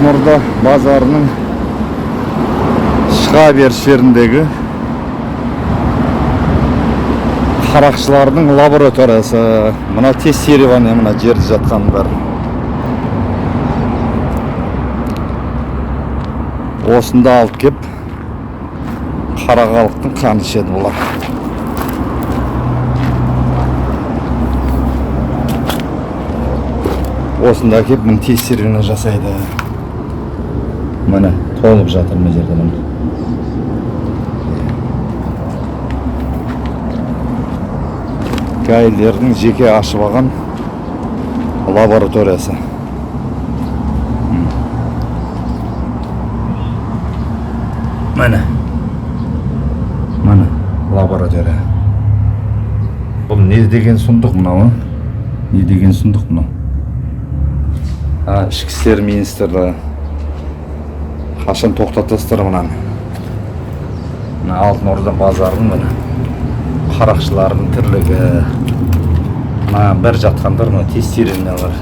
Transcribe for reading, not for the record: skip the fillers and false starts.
Алтын Орда базарының шыға беріс жеріндегі қарақшылардың лабораториясы. Мына тестирование, мына жерде жатқанның бәрі. Осында алып кеп қара халықтың қанын ішеді бұлар. Осында әкеп, міне, тестирование жасайды. Міне, толып жатыр мына жерде, міне. ГАИлердің жеке ашып алған лабораториясы. Міне, міне, лаборатория. Бұл не деген сұмдық мынау, а? Не деген сұмдық мынау, а? Ішкі істер министрлігі, қашан тоқтатасыздар мынаны? Мына Алтын Орда базарының, міне, қарақшылардың тірлігі. Мына бір жатқандар, мына тестированиялар.